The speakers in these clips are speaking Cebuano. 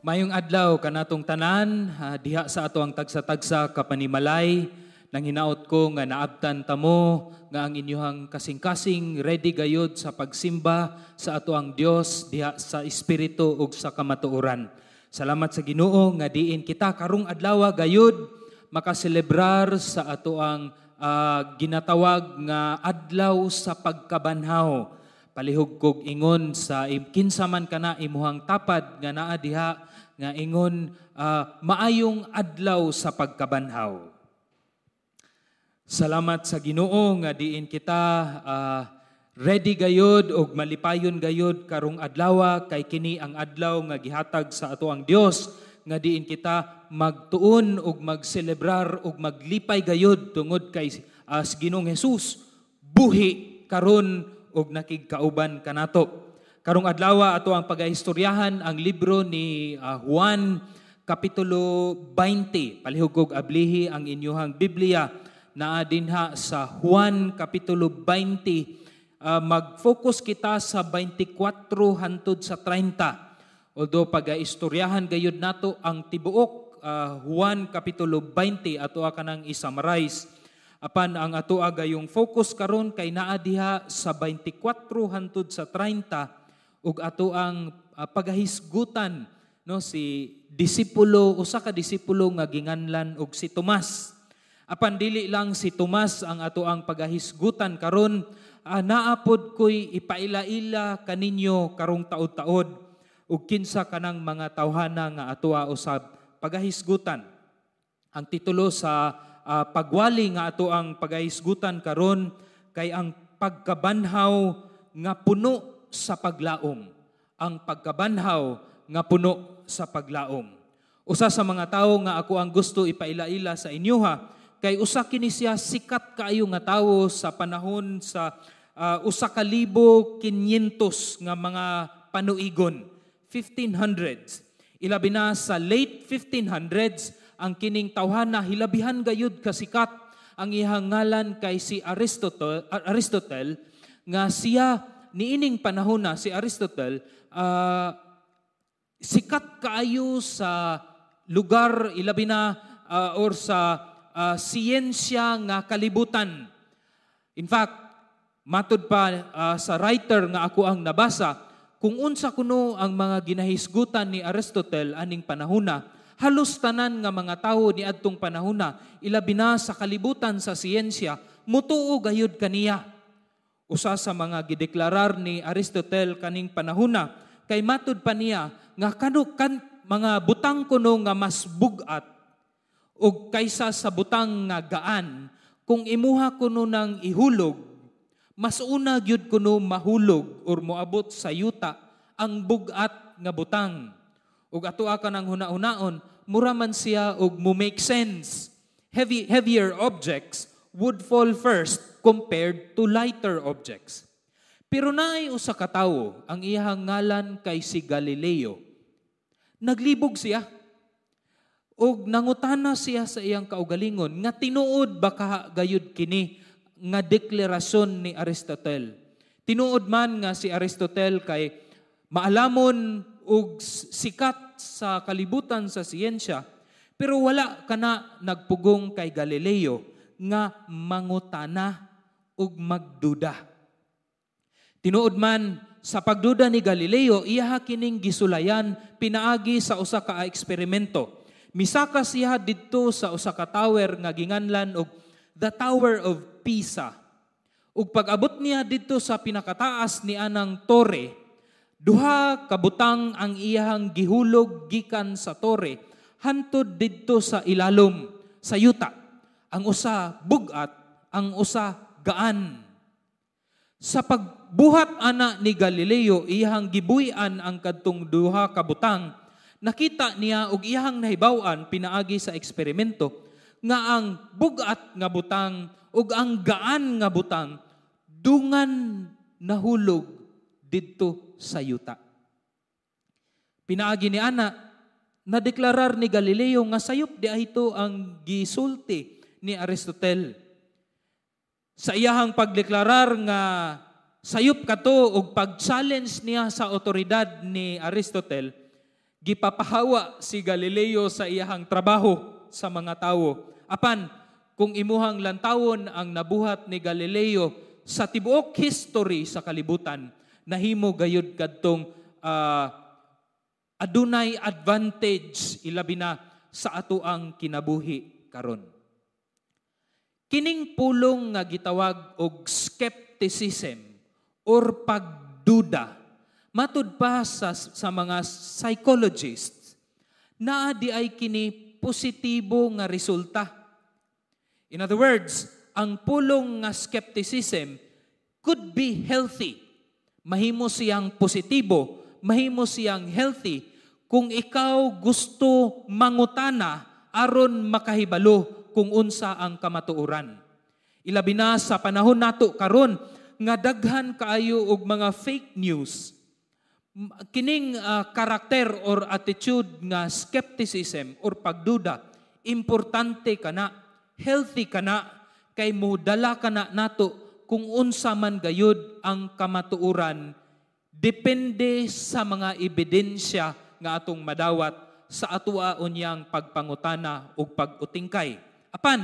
Mayong adlaw kanatong tanan diha sa ato ang tagsa-tagsa kapanimalay. Nang hinaot ko nga naabtan tamo nga ang inyuhang kasing-kasing ready gayud sa pagsimba sa ato ang Dios diha sa espiritu ug sa kamatuoran. Salamat sa Ginoo nga diin kita karong adlaw gayud makaselebrar sa ato ang ginatawag nga adlaw sa pagkabanhaw. Palihog kog ingon sa kinsa man kana imuhang tapad nga naa diha nga ingon maayong adlaw sa pagkabanhaw. Salamat sa Ginoo nga diin kita ready gayud og malipayon gayud karong adlaw, kay kini ang adlaw nga gihatag sa ato ang Dios nga diin kita magtuon og magselebrar og maglipay gayud tungod kay sa Ginoong Hesus buhi karon og nakigkauban kanato. Karong adlaw, ato ang pagahistoryahan ang libro ni Juan kapitulo 20. Palihog og ablihi ang inyuhang Biblia naa dinha sa Juan kapitulo 20. Mag-focus kita sa 24 hantod sa 30. Although pagaistoryahan gayud nato ang tibuok Juan kapitulo 20, ato kanang i-summarize. Apan ang ato gayong focus karon kay naa diha sa 24 hantod sa 30 ug ato ang pagahisgutan, no, si disipulo, usa ka disipulo nga ginganlan og si Tomas. Apan dili lang si Tomas ang ato ang pagahisgutan karon, naa pod ko'y ipaila-ila kaninyo karong taod-taod ug kinsa kanang mga tawhana nga atoa usab pagahisgutan. Ang titulo sa pagwali nga ato ang pagahisgutan karon kay ang pagkabanhaw nga puno sa paglaom. Ang pagkabanhaw nga puno sa paglaom. Usa sa mga tawo nga ako ang gusto ipaila-ila sa inyoha kay usa kini siya sikat kaayo nga tawo sa panahon sa 1500 nga mga panuigon, 1500s. Ilabi na sa late 1500s, ang kining tawhana hilabihan gayud kasikat. Ang iyang ngalan kay si Aristotle, Aristotle nga siya niining panahon na si Aristotle sikat kaayo sa lugar, ilabi na or sa siyensya nga kalibutan. In fact, matud pa sa writer nga ako ang nabasa, kung unsa kuno ang mga ginahisgutan ni Aristotle aning panahona, halos tanan nga mga tawo ni adtong panahona, ilabi na sa kalibutan sa siyensya, mutuo gayud kaniya. Usa sa mga gideklarar ni Aristotle kaning panahona kay matud pa niya nga kanu kan mga butang kuno nga mas bug-at og kaysa sa butang nga gaan, kung imuha kuno nang ihulog, mas una gyud kuno mahulog or moabot sa yuta ang bug-at nga butang. Ug ato ka nang huna-hunaon, mura man siya og mo make sense. Heavier objects would fall first compared to lighter objects. Pero naay usa ka tawo, ang iyang ngalan kay si Galileo. Naglibog siya. Og nangutana siya sa iyang kaugalingon nga tinuod ba kaha gayud kini nga deklarasyon ni Aristotle? Tinuod man nga si Aristotle kay maalamon og sikat sa kalibutan sa siyensya, pero wala kana nagpugong kay Galileo nga mangutana ug magduda. Tinuod man sa pagduda ni Galileo, iyaha kining gisulayan pinaagi sa usa ka eksperimento. Misaka siya didto sa usa ka tower nga ginganlan og the Tower of Pisa. Ug pag-abot niya didto sa pinakataas ni anang tore, duha ka butang ang iyahang gihulog gikan sa tore hantod didto sa ilalom sa yuta. Ang usa bug-at, ang usa gaan. Sa pagbuhat ana ni Galileo, iyahang gibuy-an ang kadtong duha ka butang, nakita niya og iyahang nahibaw-an pinaagi sa eksperimento nga ang bug-at nga butang ug ang gaan nga butang dungan nahulog didto sa yuta. Pinaagi ni ana, nadeklarar ni Galileo nga sayop di ito ang gisulti ni Aristotle. Sa iyahang pagdeklarar nga sayop kato og pag-challenge niya sa otoridad ni Aristotle, Gipapahawa si Galileo sa iyahang trabaho sa mga tawo. Apan, kung imuhang lantawon ang nabuhat ni Galileo sa tibuok history sa kalibutan, nahimo gayud kadtong adunay advantage, ilabi na sa atoang kinabuhi karon. Kining pulong nga gitawag og skepticism or pagduda, matud pa sa mga psychologists, naa di ay kini positibo nga resulta. In other words, ang pulong nga skepticism could be healthy. Mahimo siyang positibo, mahimo siyang healthy kung ikaw gusto mangutana aron makahibalo kung unsa ang kamatuoran. Ilabi na sa panahon nato karon nga daghan kaayo og mga fake news. Kining karakter or attitude nga skepticism or pagduda, importante kana, healthy kana, kay modala kana nato kung unsa man gayud ang kamatuoran, depende sa mga ebidensya nga atong madawat sa atoa unyang pagpangutana ug pag-utingkay. Apan,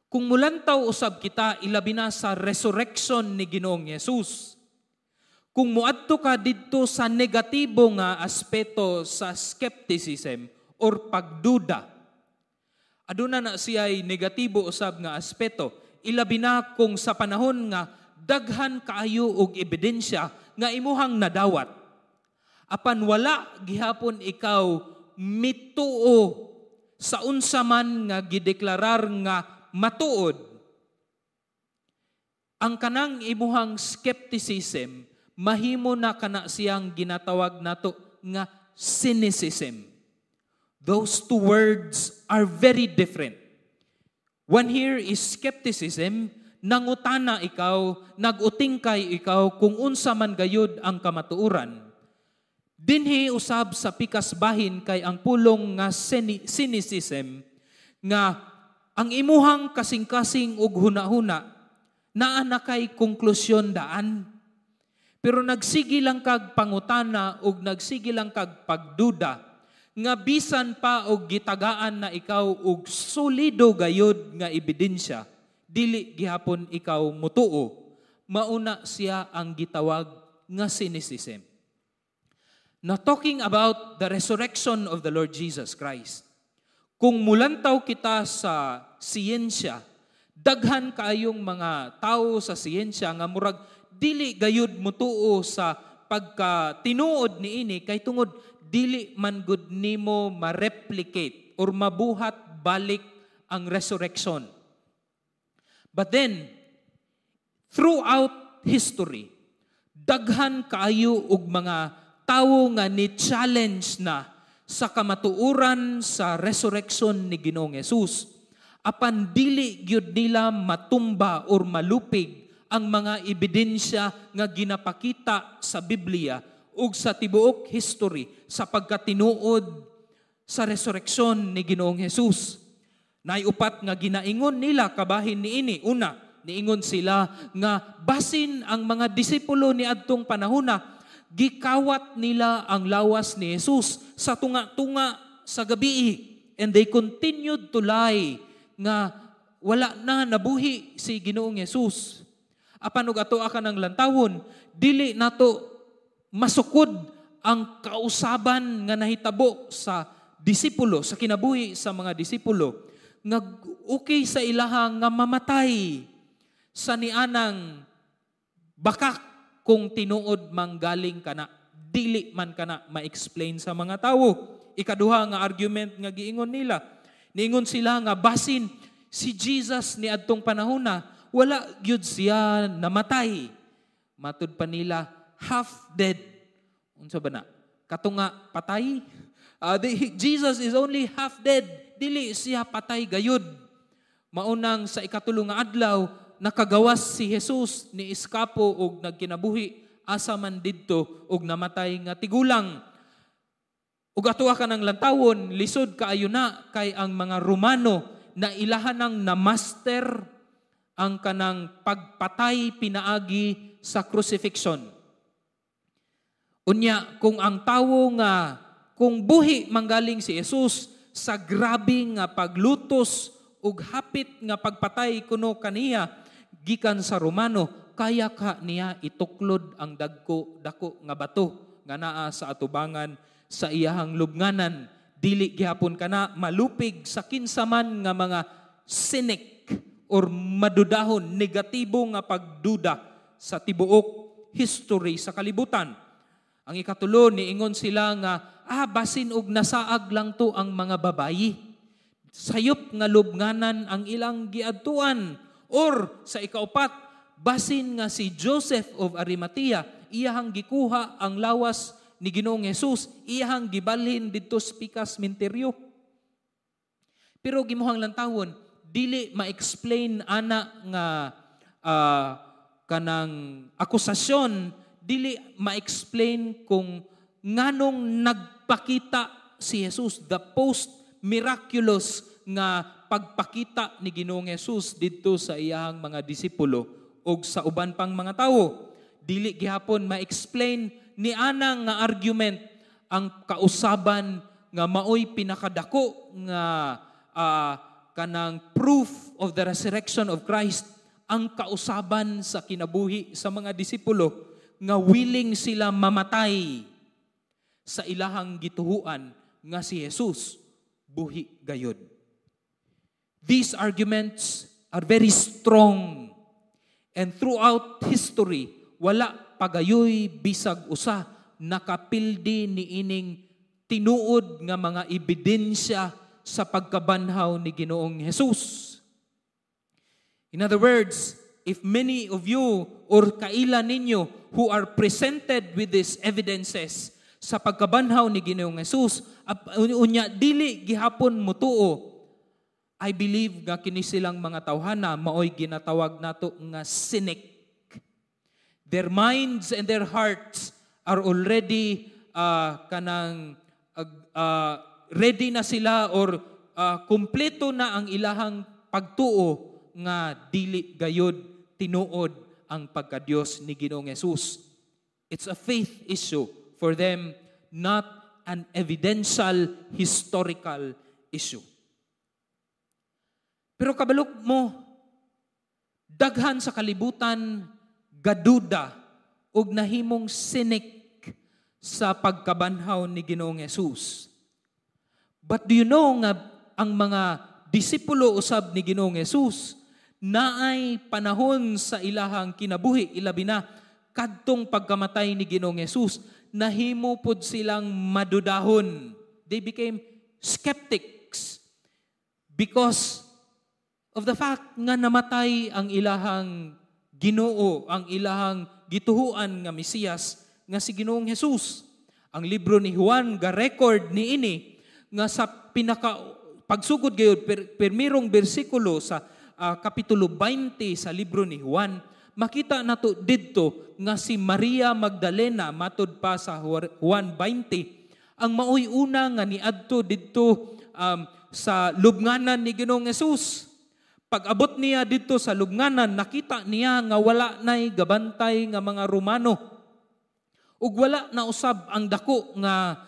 kung mulantaw usab kita, ilabi na sa resurrection ni Ginoong Hesus, kung muadto ka didto sa negatibo nga aspeto sa skepticism or pagduda, aduna na siya'y negatibo usab nga aspeto, ilabi na kung sa panahon nga daghan kaayo og ebidensya nga imuhang nadawat. Apan wala gihapon ikaw mituo sa unsa man nga gideklarar nga matuod, ang kanang imuhang skepticism mahimo na kana siyang ginatawag nato nga cynicism. Those two words are very different. One here is skepticism, nangutana ikaw, nagutingkay ikaw kung unsa man gayud ang kamatuoran. Dinhi usab sa pikas bahin kay ang pulong nga cynicism nga ang imuhang kasing-kasing ug hunahuna naa na kay konklusyon daan. Pero nagsige lang kag pangutana ug nagsige lang kag pagduda nga bisan pa og gitagaan na ikaw og solido gayud nga ebidensya, dili gihapon ikaw mutuo. Mauna siya ang gitawag nga cynicism. Now, talking about the resurrection of the Lord Jesus Christ, kung mulantaw kita sa siyensya, daghan kaayong mga tao sa siyensya nga murag dili gayud mutuo sa pagkatinuod niini kay tungod dili man gud nimo ma-replicate or mabuhat balik ang resurrection. But then, throughout history, daghan kaayo og mga tawo nga ni-challenge na sa kamatuoran sa resurrection ni Ginoong Hesus. Apan dili gyud nila matumba or malupig ang mga ebidensya nga ginapakita sa Biblia ug sa tibuok history sa pagkatinuod sa resurrection ni Ginoong Hesus. Naay upat nga ginaingon nila kabahin niini. Una, niingon sila nga basin ang mga disipulo ni adtong panahona, gikawat nila ang lawas ni Jesus sa tunga-tunga sa gabi, and they continued to lie nga wala na nabuhi si Ginoong Jesus. Apan og ato ka ng lantawon, dili nato masukod ang kausaban nga nahitabo sa disipulo, sa kinabuhi sa mga disipulo, nga okay sa ilaha nga mamatay sa nianang bakak kung tinuod manggaling kana, dili man kana ma-explain sa mga tawo. Ikaduha nga argument nga giingon nila, niingon sila nga basin si Jesus ni adtong panahona wala gyud siya namatay. Matud pa nila, half dead. Unsa ba na? Katunga patay? Jesus is only half dead. Dili siya patay gayud. Maunang sa ikatulo nga adlaw, nakagawas si Jesus ni eskapo og nagkinabuhi asa man didto og namatay nga tigulang. Ug atoa ka ng lantawon, lisod kaayo na kay ang mga Romano na ilahan ng namaster ang kanang pagpatay pinaagi sa crucifixion. Unya, kung ang tawo nga kung buhi manggaling si Jesus sa grabe nga paglutos ug hapit nga pagpatay kuno kaniya gikan sa Romano, kaya ka niya ituklod ang dagko dako nga bato nga naa sa atubangan sa iyahang lubnganan. Dili gihapon kana malupig sa kinsa man nga mga cynic or madudahon, negatibo nga pagduda sa tibuok history sa kalibutan. Ang ikatulo, niingon sila nga basin og nasaag lang to ang mga babayi. Sayop nga lubnganan ang ilang giadtuan. Or sa ikaupat, basin nga si Joseph of Arimathea, iyahang gikuha ang lawas ni Ginoong Jesus, iyahang gibalhin didto sa pikas minteryo. Pero gimuhang lantawon, dili ma-explain ana nga kanang akusasyon, dili ma-explain kung nganong nagpakita si Jesus, the post-miraculous nga pagpakita ni Ginoong Jesus didto sa iyahang mga disipulo ug sa uban pang mga tawo. Dili gihapon ma-explain ni ana nga argument ang kausaban nga maoy pinakadako nga kanang proof of the resurrection of Christ, ang kausaban sa kinabuhi sa mga disipulo nga willing sila mamatay sa ilahang gituhuan nga si Jesus buhi gayod. These arguments are very strong, and throughout history wala pagayoy bisag usa nakapildi niining tinuod nga mga ebidensya sa pagkabanhaw ni Ginoong Jesus. In other words, if many of you or kaila ninyo who are presented with these evidences sa pagkabanhaw ni Ginoong Jesus, unya dili gihapon mutuo, I believe nga kini silang mga tawhana maoy ginatawag nato nga cynic. Their minds and their hearts are already kanang ready na sila or kumpleto na ang ilahang pagtuo nga dili gayod tinuod ang pagkadiyos ni Ginoong Jesus. It's a faith issue for them, not an evidential historical issue. Pero kabalok mo, daghan sa kalibutan gaduda og nahimong cynic sa pagkabanhaw ni Ginoong Jesus. But do you know nga ang mga disipulo usab ni Ginoong Jesus naay panahon sa ilahang kinabuhi, ilabi na kadtong pagkamatay ni Ginoong Jesus, nahimo pod silang madudahon. They became skeptics because of the fact nga namatay ang ilahang Ginoo, ang ilahang gituhuan nga Mesiyas nga si Ginoong Jesus. Ang libro ni Juan ga-record niini nga sa pinaka pagsugod gayud permirong bersikulo sa kapitulo 20 sa libro ni Juan, makita nato didto nga si Maria Magdalena, matud pa sa Juan 20, ang maoy una nga niadto didto sa lubnganan ni Ginoong Jesus. Pag-abot niya didto sa lubnganan, nakita niya nga wala na'y gabantay nga mga Romano. Ug wala na usab ang dako nga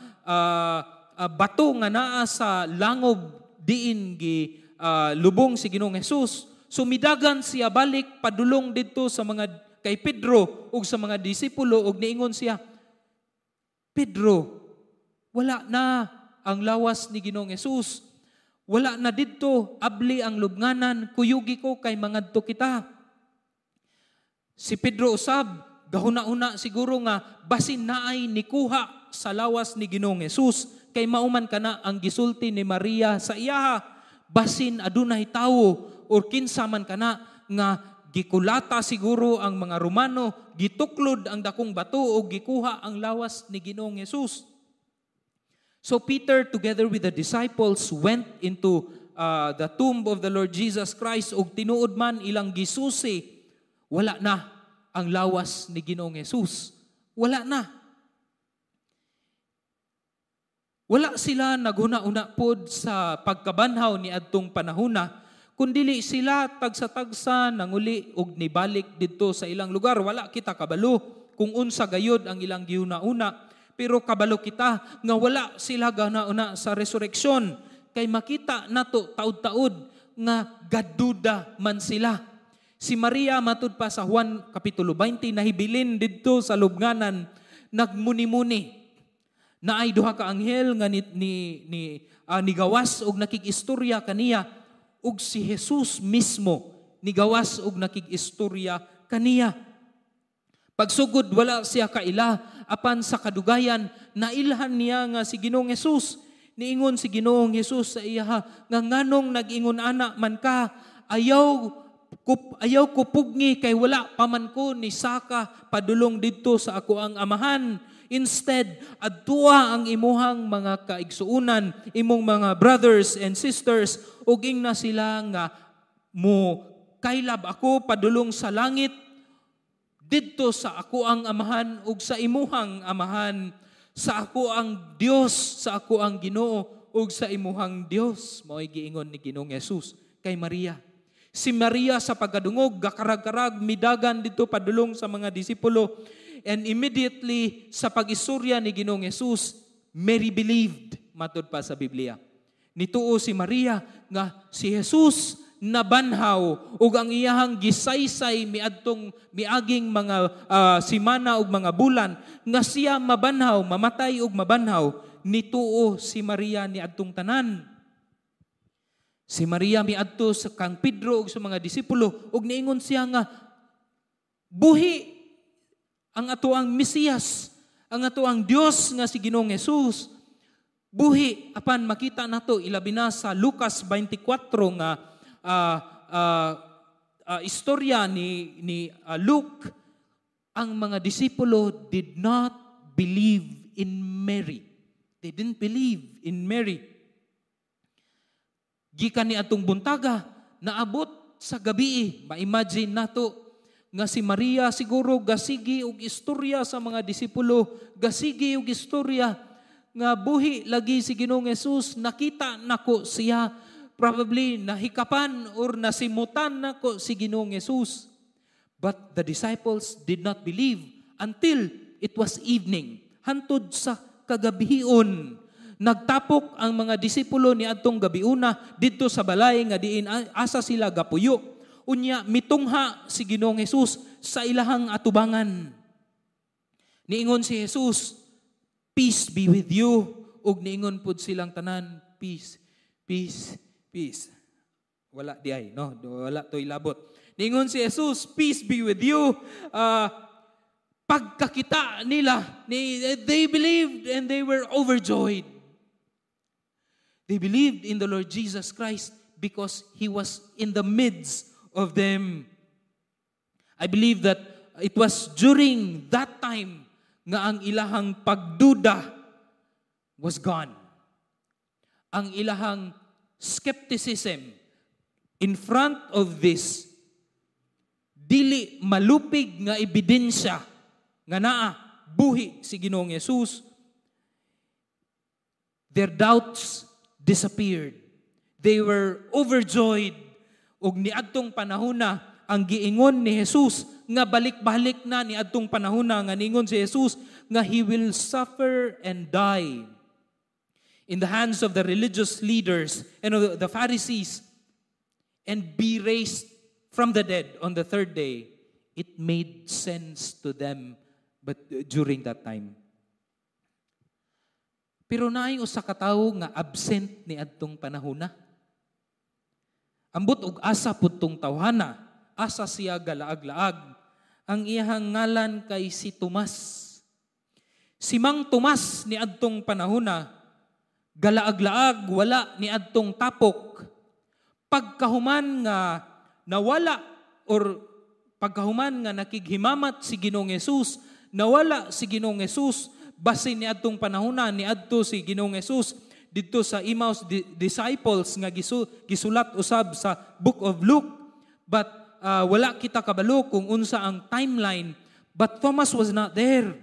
bato nga naa sa langob diin gi lubong si Ginoong Jesus. Sumidagan siya balik padulong didto sa mga kay Pedro ug sa mga disipulo ug niingon siya, "Pedro, wala na ang lawas ni Ginoong Jesus. Wala na didto, abli ang lubnganan, kuyugi ko kay mangadto kita." Si Pedro usab, gahuna-una siguro nga basin naay nikuha sa lawas ni Ginoong Jesus, kay mauman kana ang gisulti ni Maria sa iyaha, basin adunay tawo or kinsa man kana nga gikulata siguro ang mga Romano, gituklod ang dakong bato o gikuha ang lawas ni Ginoong Jesus. So Peter, together with the disciples, went into the tomb of the Lord Jesus Christ ug tinuod man ilang gisusi, wala na ang lawas ni Ginoong Jesus. Wala na. Wala sila naghuna-una pod sa pagkabanhaw ni adtong panahona, kundili sila tagsa-tagsa nanguli og nibalik didto sa ilang lugar. Wala kita kabalo kung unsa gayod ang ilang gihuna-una, pero kabalo kita nga wala sila gahuna-una sa resurrection kay makita nato taud-taud nga gaduda man sila. Si Maria, matud pa sa Juan kapitulo 20, nahibilin didto sa lubnganan, nagmuni-muni. Naay duha ka anghel nga ni nigawas og nakig-istorya kaniya, ug si Jesus mismo nigawas og nakig-istorya kaniya. Pagsugod wala siya kaila, apan sa kadugayan nailhan niya nga si Ginoong Jesus. Niingon si Ginoong Jesus sa iya nga, "Nganong nag-ingon ana man ka? Ayaw ko pugngi kay wala pa man ko ni saka padulong didto sa ako ang Amahan. Instead, adtua ang imuhang mga kaigsuunan, imong mga brothers and sisters, ug ingna sila nga mo kaylab ako padulong sa langit didto sa ako ang Amahan ug sa imuhang Amahan, sa ako ang Dios, sa ako ang Ginoo ug sa imuhang Dios." Mao'y giingon ni Ginoong Jesus kay Maria. Si Maria sa pagkadungog, gakarag-karag, midagan didto padulong sa mga disipulo, and immediately sa pag-istorya ni Ginoong Jesus, Mary believed, matud pa sa Biblia. Nituo si Maria nga si Jesus nabanhaw ug ang iyahang gisaysay miadtong miaging mga simana ug mga bulan nga siya mabanhaw, mamatay ug mabanhaw. Nituo si Maria ni adtong tanan. Si Maria miadto sa kang Pedro ug sa mga disipulo ug niingon siya nga buhi ang atoang Mesiyas, ang atoang Dios nga si Ginoong Jesus. Buhi. Apan makita nato, ilabi na sa Lucas 24 nga istorya ni Luke, ang mga disipulo did not believe in Mary. They didn't believe in Mary. Gikan ni atong buntaga, naabot sa gabi. Ma-imagine nato nga si Maria siguro gasigi og istorya sa mga disipulo, gasigi og istorya nga buhi lagi si Ginoong Jesus, nakita nako siya, probably nahikapan or nasimutan nako si Ginoong Jesus. But the disciples did not believe until it was evening. Hantod sa kagabion. Nagtapok ang mga disipulo ni adtong gabiuna didto sa balay nga diin asa sila gapuyo. Unya mitungha si Ginoong Jesus sa ilahang atubangan. Niingon si Jesus, "Peace be with you." Ug niingon pud silang tanan, "Peace, peace, peace." Wala di ay, no? Wala to'y labot. Niingon si Jesus, "Peace be with you." Pagkakita nila, they believed and they were overjoyed. They believed in the Lord Jesus Christ because He was in the midst of them. I believe that it was during that time nga ang ilahang pagduda was gone. Ang ilahang skepticism in front of this dili malupig nga ebidensya nga naa buhi si Ginoong Jesus, their doubts disappeared. They were overjoyed, ug niadtong panahona ang giingon ni Jesus nga balik-balik na niadtong panahona nga niingon si Jesus nga he will suffer and die in the hands of the religious leaders and of the Pharisees and be raised from the dead on the third day. It made sense to them, but during that time. Pero naay usa ka tawo nga absent ni adtong panahona. Ambot og asa pud tong tawhana, asa siya galaag-laag. Ang iyahang ngalan kay si Tomas. Si Mang Tomas ni adtong panahona galaag-laag, wala ni adtong tapok. Pagkahuman nga nawala or pagkahuman nga nakighimamat si Ginoong Jesus, nawala si Ginoong Jesus, basin ni adtong panahona ni adto si Ginoong Jesus didto sa Emmaus disciples nga gisulat usab sa Book of Luke. But wala kita kabalo kung unsa ang timeline, but Thomas was not there.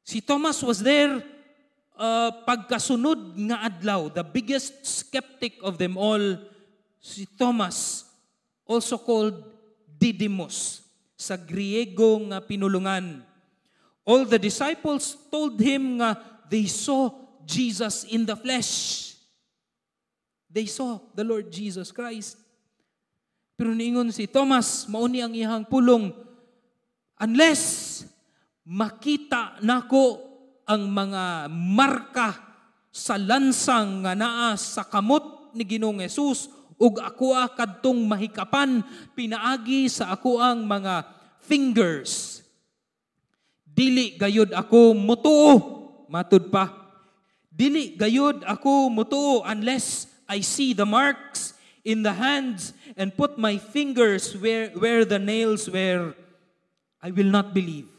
Si Thomas was there pagkasunod nga adlaw. The biggest skeptic of them all, si Thomas, also called Didymus. sa Griego nga pinulungan. All the disciples told him nga they saw Jesus in the flesh. They saw the Lord Jesus Christ. Pero niingon si Thomas, mao ni ang iyang pulong, "Unless makita nako ang mga marka sa lansang nga naa sa kamot ni Ginoong Jesus ug ako kadtong mahikapan pinaagi sa ako ang mga fingers, dili gayud ako mutuo." Matud pa, "Dili gayud ako mutuo unless I see the marks in the hands and put my fingers where the nails were. I will not believe."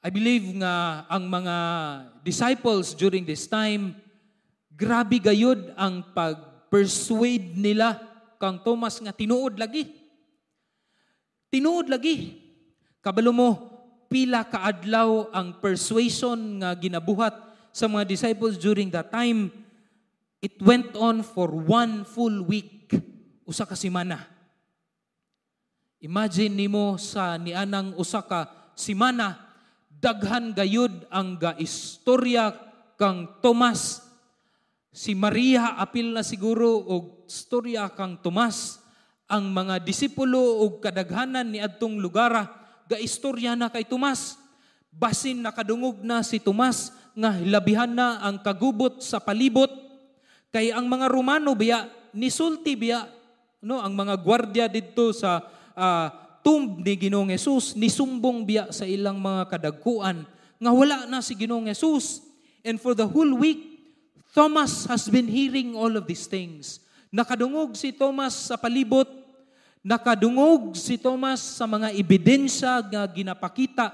I believe nga ang mga disciples during this time, grabe gayud ang pag-persuade nila kang Thomas nga tinuod lagi. Tinuod lagi. Kabalo mo, pila kaadlaw ang persuasion nga ginabuhat sa mga disciples during that time? It went on for one full week, 1 ka semana. Imagine nimo, sa nianang 1 ka semana, daghan gayud ang gaistorya kang Tomas. Si Maria apil na siguro og storya kang Tomas. Ang mga disipulo og kadaghanan ni adtong lugara gaistorya na kay Tomas. Basin nakadungog na si Tomas nga labihan na ang kagubot sa palibot kay ang mga Romano biya nisulti biya, no, ang mga gwardiya didto sa tomb ni Ginoong Jesus nisumbong biya sa ilang mga kadagkuan nga wala na si Ginoong Jesus. And for the whole week, Thomas has been hearing all of these things. Nakadungog si Thomas sa palibot, nakadungog si Thomas sa mga ebidensya nga ginapakita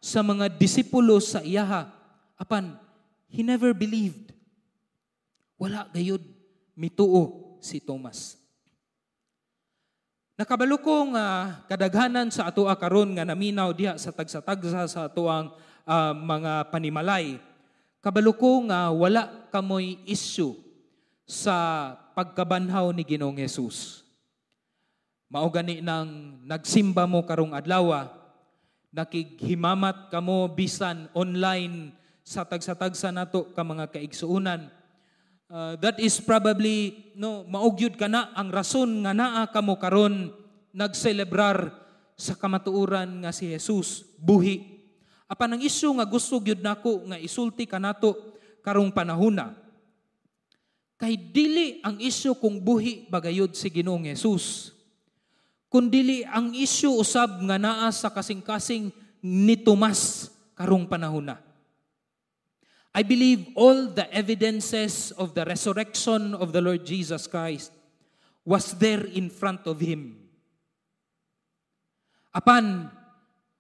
sa mga disipulo sa iyaha. Apan, he never believed. Wala gayud mituo si Thomas. Nakabalo ko nga kadaghanan sa atoa karon nga naminaw diha sa tagsa-tagsa sa atoang mga panimalay, kabalo ko nga wala kamoy issue sa pagkabanhaw ni Ginoong Jesus. Mao gani nang nagsimba mo karong adlaw, nakighimamat kamo bisan online sa tagsa-tagsa nato ka mga kaigsuonan. That is probably, no, mao gyud kana ang rason nga naa kamo karon nagselebrar sa kamatuoran nga si Jesus buhi. Apan ang isyu nga gusto gyud nako nga isulti kanato karong panahona, kay dili ang isyu kung buhi bagayod si Ginoong Jesus, kundili ang isyu usab nga naa sa kasing-kasing ni Tomas karong panahona. I believe all the evidences of the resurrection of the Lord Jesus Christ was there in front of him. Apan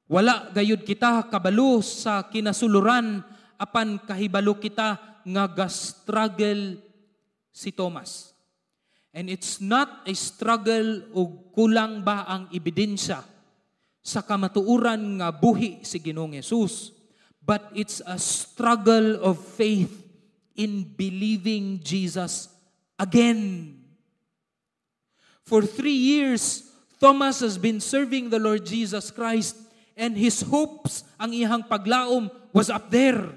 wala gayud kita kabalo sa kinasuluran, apan kahibalo kita nga ga-struggle si Thomas. And it's not a struggle og kulang ba ang ebidensya sa kamatuoran nga buhi si Ginoong Jesus, but it's a struggle of faith in believing Jesus again. For 3 years, Thomas has been serving the Lord Jesus Christ and his hopes, ang iyang paglaom, was up there.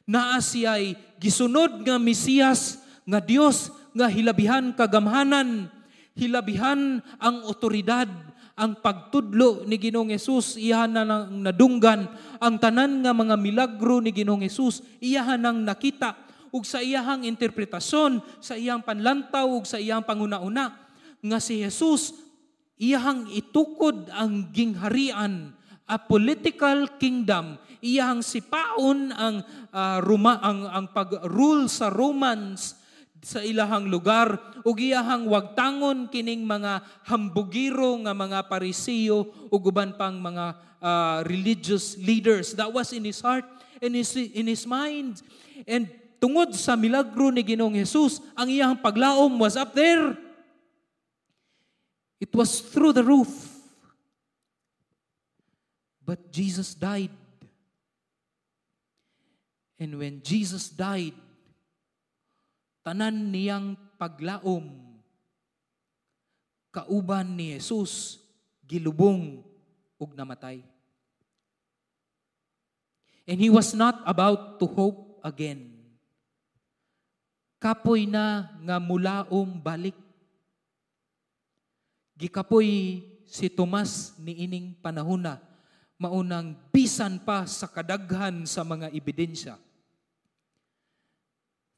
Naa siya'y gisunod nga Mesiyas nga Dios nga hilabihan kagamhanan, hilabihan ang otoridad, ang pagtudlo ni Ginoong Hesus iyahan na nang nadunggan, ang tanan nga mga milagro ni Ginoong Hesus iyahan nang nakita, ug sa iyahang interpretasyon, sa iyang panlantaw ug sa iyang panguna-una nga si Jesus iyahang itukod ang gingharian, a political kingdom, iyahang sipaon ang Roma, ang pag-rule sa Romans sa ilahang lugar ug iyahang wagtangon kining mga hambugiro nga mga Parisiyo ug uban pang mga religious leaders. That was in his heart and in his mind. And tungod sa milagro ni Ginoong Jesus, ang iyahang paglaom was up there. It was through the roof. But Jesus died. And when Jesus died, tanan niyang paglaom Kauban ni Jesus, gilubong ug namatay. And he was not about to hope again. Kapoy na nga mulaom balik. Gikapoy si Tomas ni ining panahona, maunang bisan pa sa kadaghan sa mga ebidensya.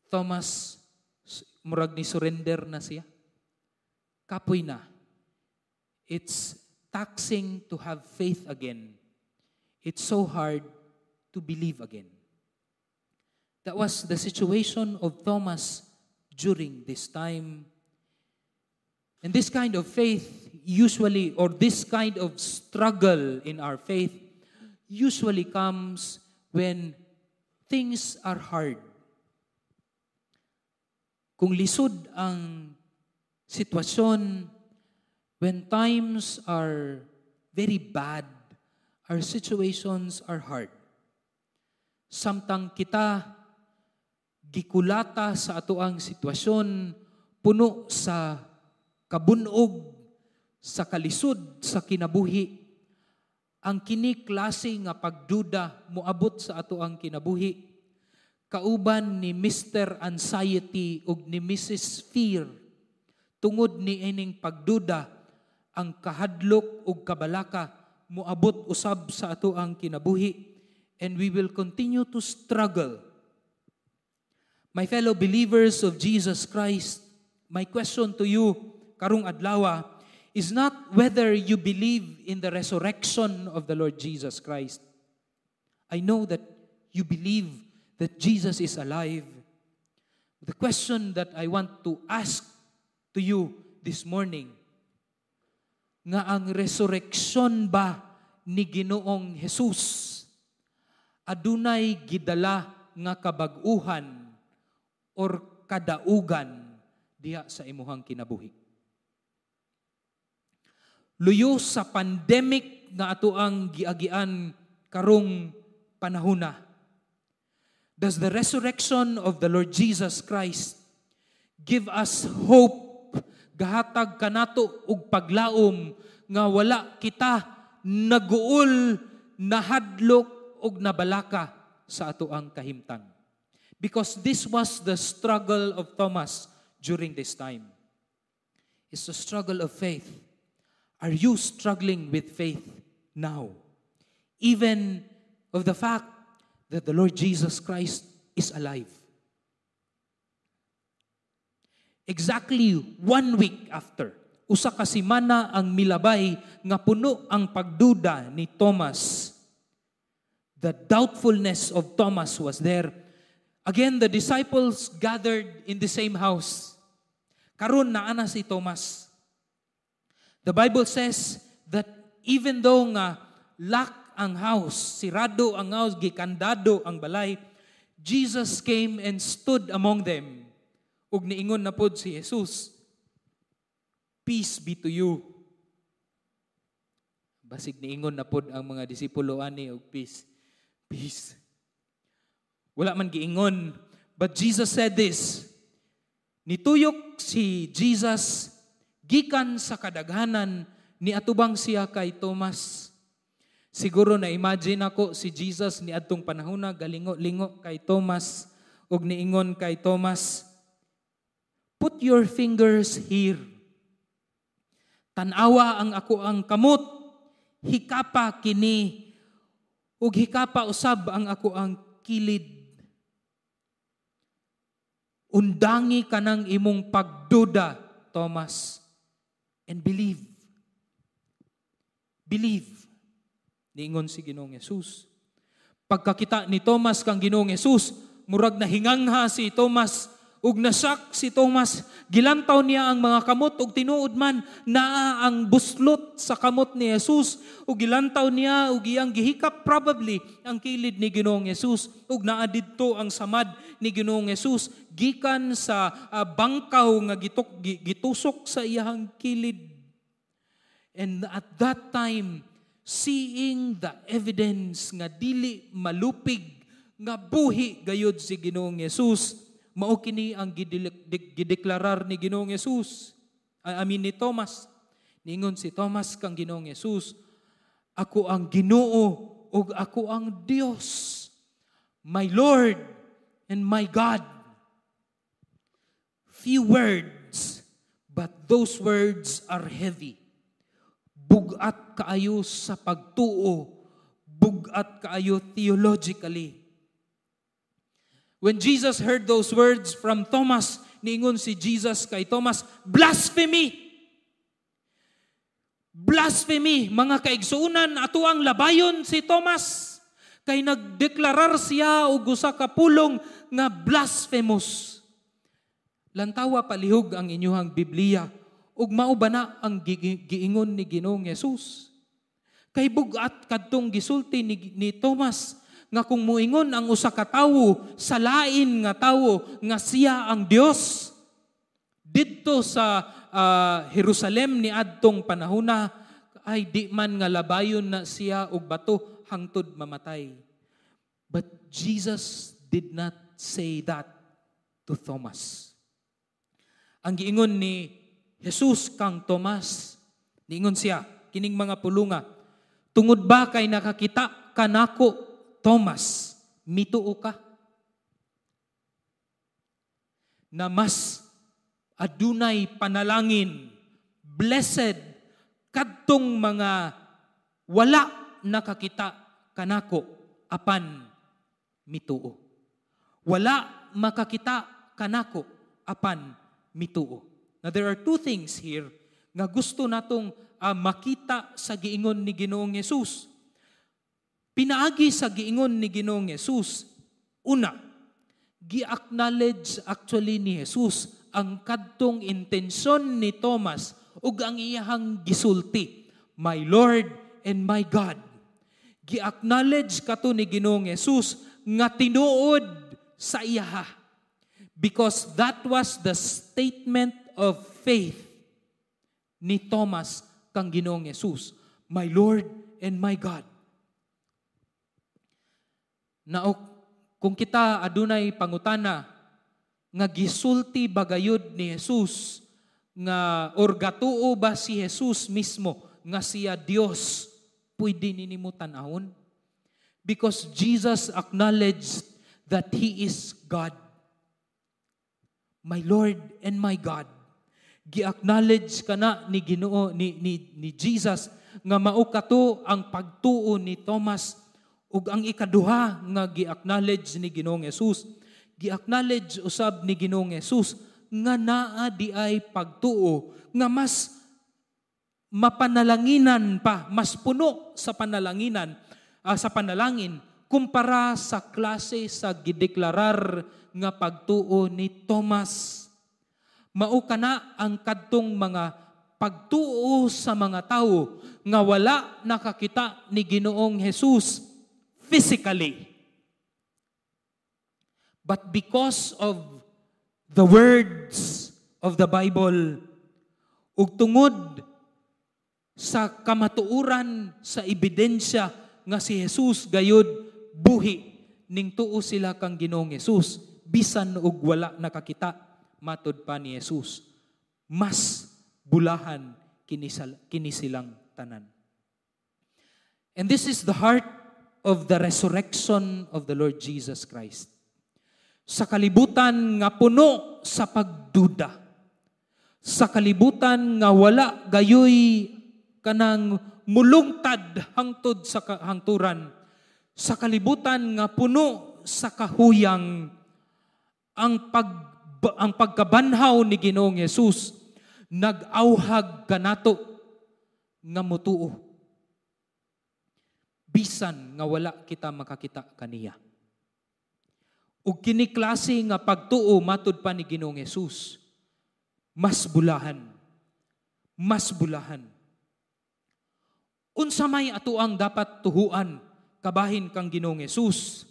Thomas, murag ni surrender na siya. Kapoy na. It's taxing to have faith again. It's so hard to believe again. That was the situation of Thomas during this time. And this kind of faith usually, or this kind of struggle in our faith, usually comes when things are hard. Kung lisod ang sitwasyon, when times are very bad, our situations are hard. Samtang kita gikulata sa atoang sitwasyon, puno sa kabunog, sa kalisod sa kinabuhi, ang kini klase nga pagduda moabot sa atoang kinabuhi kauban ni Mr. Anxiety ug ni Mrs. Fear. Tungod ni ining pagduda, ang kahadlok ug kabalaka moabot usab sa atoang kinabuhi, and we will continue to struggle. My fellow believers of Jesus Christ, my question to you karong adlaw is not whether you believe in the resurrection of the Lord Jesus Christ. I know that you believe that Jesus is alive. The question that I want to ask to you this morning, nga ang resurrection ba ni Ginoong Jesus adunay gidala nga kabag-uhan or kadaugan diha sa imuhang kinabuhi? Luyo sa pandemic nga atoang giagian karong panahona, does the resurrection of the Lord Jesus Christ give us hope? Gahatag kanato og paglaom nga wala kita naguol, nahadlok og nabalaka sa atoang kahimtang? Because this was the struggle of Thomas during this time. It's a struggle of faith. Are you struggling with faith now? Even of the fact that the Lord Jesus Christ is alive. Exactly one week after, usa ka semana ang milabay nga puno ang pagduda ni Thomas. The doubtfulness of Thomas was there. Again, the disciples gathered in the same house. Karon naa na si Thomas. The Bible says that even though nga lock ang house, sirado ang house, gikandado ang balay, Jesus came and stood among them. Ug niingon na pod si Jesus, "Peace be to you." Basig niingon na pod ang mga disipulo ani og peace. Peace. Wala man giingon. But Jesus said this. Nituyok si Jesus gikan sa kadaghanan, niatubang siya kay Thomas. Siguro na imagine ako si Jesus ni adtong panahona galingo-lingo kay Thomas ug niingon kay Thomas, "Put your fingers here. Tan-awa ang akoang kamot, hikapa kini ug hikapa usab ang akoang kilid. Undangi kanang imong pagduda, Thomas, and believe. Believe." Niingon si Ginoong Jesus. Pagkakita ni Thomas kang Ginoong Jesus, murag nahingangha si Thomas ug nasak si Thomas. Gilantaw niya ang mga kamot ug tinuod man naa ang buslot sa kamot ni Jesus, ug gilantaw niya ug iyang gihikap probably ang kilid ni Ginoong Jesus, ug naa didto ang samad ni Ginoong Jesus gikan sa bangkaw nga gitusok sa iyang kilid. And at that time, seeing the evidence nga dili malupig nga buhi gayud si Ginoong Jesus, mao kini ang gideklarar ni Ginoong Jesus. I mean ni Thomas. Niingon si Thomas kang Ginoong Hesus, "Ako ang Ginoo ug ako ang Dios. My Lord and my God." Few words, but those words are heavy. Bugat kaayo sa pagtuo, bugat kaayo theologically. When Jesus heard those words from Thomas, niingon si Jesus kay Thomas, "Blasphemy! Blasphemy!" Mga kaigsuunan, ato ang labayon si Thomas. Kay nagdeklarar siya og usa ka pulong nga blasphemous. Lantawa palihog ang inyuhang Biblia ug mao ba na ang giingon ni Ginoong Jesus? Kay bugat kadtong gisulti ni Thomas nga kung muingon ang usa ka tawo sa lain nga tawo nga siya ang Dios didto sa Jerusalem ni adtong panahona, ay di man nga labayon na siya og bato hangtod mamatay. But Jesus did not say that to Thomas. Ang giingon ni Jesus kang Tomas, niingon siya kining mga pulunga, "Tungod ba kay nakakita kanako, Thomas, mituo ka?" Na mas adunay panalangin, blessed kadtong mga wala nakakita kanako apan mituo. Wala makakita kanako apan mituo. Now there are two things here nga gusto natong makita sa giingon ni Ginoong Hesus. Pinaagi sa giingon ni Ginoong Hesus, una, gi-acknowledge actually ni Jesus ang kadtong intensyon ni Thomas ug ang iyahang gisulti, "My Lord and my God." Gi-acknowledge kato ni Ginoong Hesus nga tinuod sa iyaha. Because that was the statement of faith ni Thomas kang Ginoong Hesus, "My Lord and my God." Naok, kung kita adunay pangutana nga gisulti bagayod ni Jesus nga or gatuo ba si Jesus mismo nga siya Dios, pwede nimo tan-awon. Because Jesus acknowledged that He is God. "My Lord and my God." Gi-acknowledge kana ni Ginoo ni Jesus nga mao kato ang pagtuo ni Thomas. Ug ang ikaduha nga gi-acknowledge ni Ginoong Jesus, gi-acknowledge usab ni Ginoong Jesus nga naa di ay pagtuo nga mas mapanalanginan pa, mas puno sa panalanginan, sa panalangin kumpara sa klase sa gideklarar nga pagtuo ni Thomas. Mao kana ang kadtong mga pagtuo sa mga tawo nga wala nakakita ni Ginoong Jesus physically. But because of the words of the Bible, ug tungod sa kamatuoran sa ebidensya nga si Jesus gayud buhi, ning tuo sila kang Ginoong Jesus bisan og wala nakakita. Matud pa ni Jesus, mas bulahan kini silang tanan. And this is the heart of the resurrection of the Lord Jesus Christ. Sa kalibutan nga puno sa pagduda, sa kalibutan nga wala gayoy kanang mulungtad hangtod sa hangturan, sa kalibutan nga puno sa kahuyang, ang pagkabanhaw ni Ginoong Hesus nag-awhag kanato nga mutuo bisan nga wala kita makakita kaniya. Ug kini klase nga pagtuo, matud pa ni Ginoong Hesus, mas bulahan. Mas bulahan. Unsa may ato ang dapat tuhuan kabahin kang Ginoong Hesus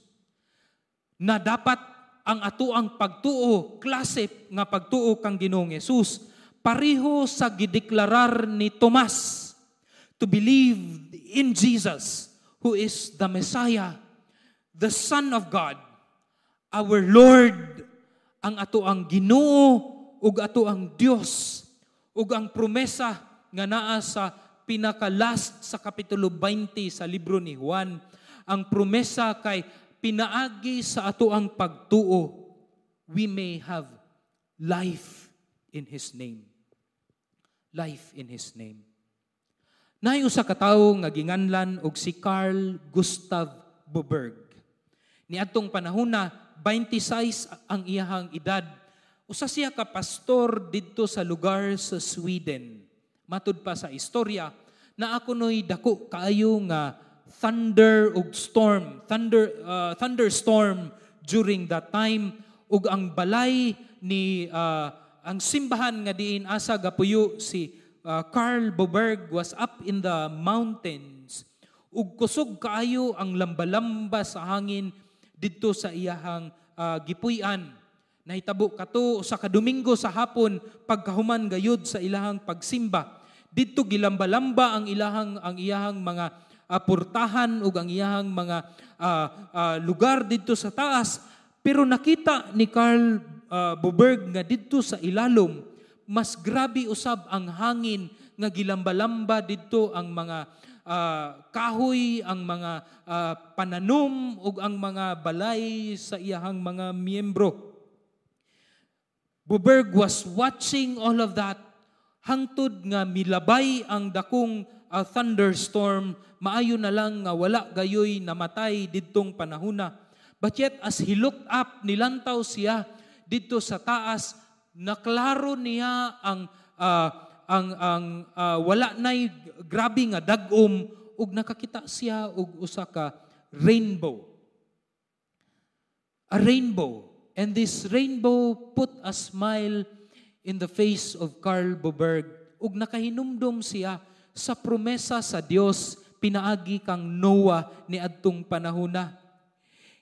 na dapat ang ato ang pagtuo, klase nga pagtuo kang Ginoong Hesus, pareho sa gideklarar ni Tomas, to believe in Jesus, who is the Messiah, the Son of God, our Lord, ang ato ang Ginoo ug ato ang Dios, ug ang promesa nga naa sa pinaka-last sa Kapitulo 20 sa libro ni Juan. Ang promesa kay pinaagi sa atoang pagtuo, we may have life in His name. Life in His name. Naay usa ka tawo nga ginganlan og si Carl Gustav Boberg. Niadtong panahona, 26 ang iyahang edad. Usa siya ka pastor didto sa lugar sa Sweden. Matud pa sa istorya, naa kunoy dako kaayo nga thunder ug storm, thunderstorm during that time, ug ang balay ni ang simbahan nga diin asa gapuyo si Carl Boberg was up in the mountains, ug kusog kaayo ang lambalamba sa hangin didto sa iyahang gipuy-an. Nahitabo kato sa kadomingo sa hapon, pagkahuman gayud sa ilahang pagsimba. Didto gilambalamba ang iyahang mga portahan ug ang iyahang mga lugar didto sa taas, pero nakita ni Carl Boberg nga didto sa ilalom mas grabe usab ang hangin nga gilambalamba didto ang mga kahoy, ang mga pananom ug ang mga balay sa iyahang mga miyembro. Boberg was watching all of that hangtod nga milabay ang dakong thunderstorm. Maayo na lang nga wala gayoy namatay didtong panahuna. But yet, as he looked up, nilantaw siya didto sa taas, naklaro niya ang wala nay grabe nga dagom, ug nakakita siya og usa ka rainbow. A rainbow. And this rainbow put a smile in the face of Carl Boberg, ug nakahinumdum siya sa promesa sa Dios pinaagi kang Noah niadtong panahona.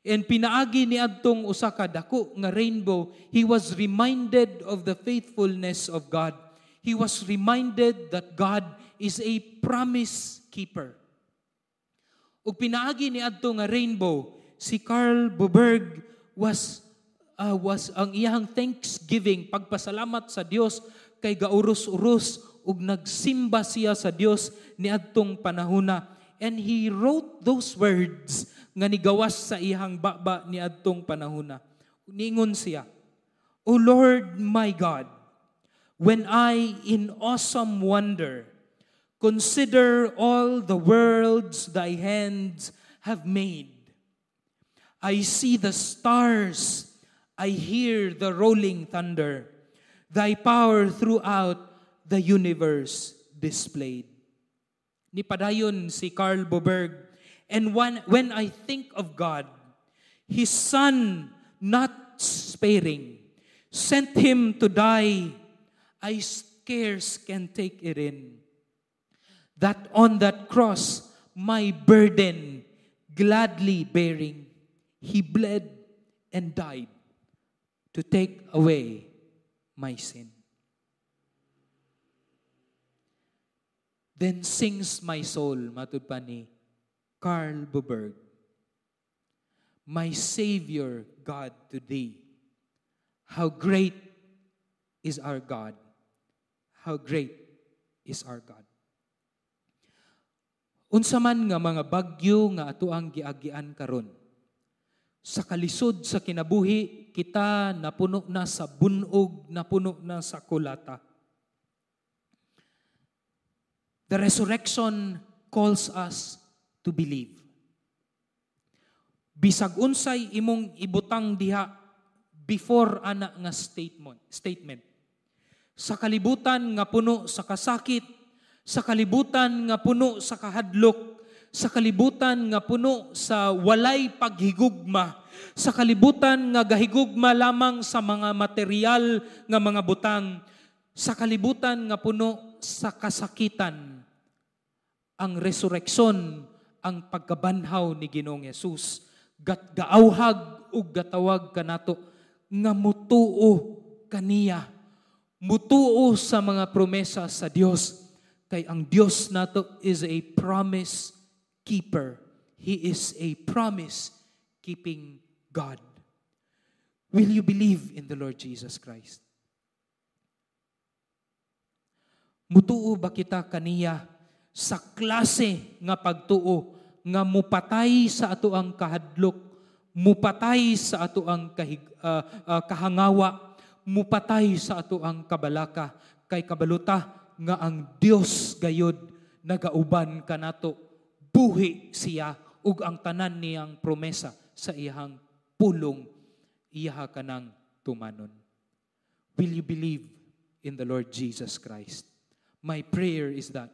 And pinaagi ni adtong usa ka dako nga rainbow, he was reminded of the faithfulness of God. He was reminded that God is a promise keeper. Ug pinaagi ni adto nga rainbow, si Carl Boberg was ang iyang thanksgiving, pagpasalamat sa Dios kay gauros-uros, ug nagsimba siya sa Dios niadtong panahona. And he wrote those words nga nigawas sa iyang baba niadtong panahona. Ningon siya, "O Lord my God, when I in awesome wonder consider all the worlds thy hands have made, I see the stars, I hear the rolling thunder, thy power throughout the universe displayed." Nipadayon si Carl Boberg, "And when I think of God, His Son not sparing, sent Him to die, I scarce can take it in, that on that cross, my burden gladly bearing, He bled and died to take away my sin. Then sings my soul," matud pa ni Carl Boberg, "my Savior God to thee. How great is our God. How great is our God." Unsa man nga mga bagyo nga atoang giagian karon, sa kalisod sa kinabuhi, kita napuno na sa bunog, napuno na sa kulata. The resurrection calls us to believe. Bisag unsay imong ibutang diha before ana nga statement. Sa kalibutan nga puno sa kasakit, sa kalibutan nga puno sa kahadlok, sa kalibutan nga puno sa walay paghigugma, sa kalibutan nga gahigugma lamang sa mga material nga mga butang, sa kalibutan nga puno sa kasakitan, ang resurreksyon, ang pagkabanhaw ni Ginoong Hesus, gaauhag ug gatawag kanato nga mutuo kaniya, mutuo sa mga promesa sa Dios, kay ang Dios nato is a promise keeper. He is a promise keeping God. Will you believe in the Lord Jesus Christ? Mutuo ba kita kaniya sa klase nga pagtuo nga mupatay sa ato ang kahadlok, mupatay sa ato ang kahangawa, mupatay sa ato ang kabalaka, kay kabalo ta nga ang Dios gayod nagauban kanato, buhi siya, ug ang tanan niyang promesa sa iyang pulong iyaha kanang tumanon? Will you believe in the Lord Jesus Christ? My prayer is that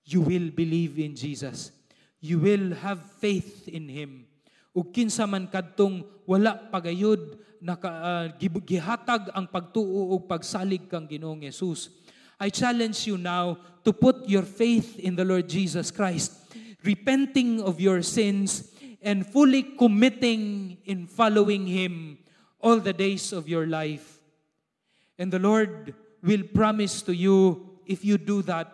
you will believe in Jesus. You will have faith in Him. Ug kinsa man kadtong wala pagayod naka, gihatag ang pagtuo ug pagsalig kang Ginoong Hesus, I challenge you now to put your faith in the Lord Jesus Christ, repenting of your sins and fully committing in following Him all the days of your life. And the Lord will promise to you, if you do that,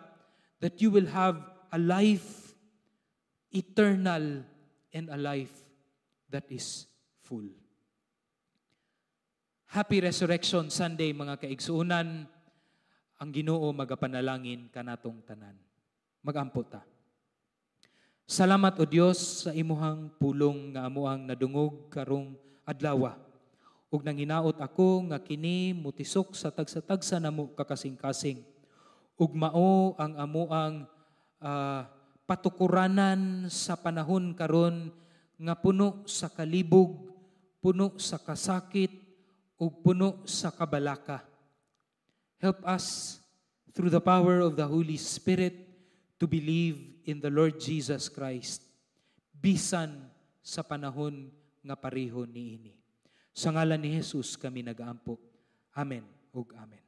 that you will have a life eternal and a life that is full. Happy Resurrection Sunday, mga kaigsuonan. Ang Ginoo magapanalangin kanatong tanan. Magampo ta. Salamat, O Dios, sa imuhang pulong nga amuang nadungog karong adlawa. Ug nanginaot ako nga kini mutisok sa tagsa-tagsa namo kakasing-kasing. Ug mao ang amuang patukuranan sa panahon karon nga puno sa kalibog, puno sa kasakit, ug puno sa kabalaka. Help us through the power of the Holy Spirit to believe in the Lord Jesus Christ bisan sa panahon nga pareho niini. Sa ngalan ni Jesus kami nagaampo. Amen ug amen.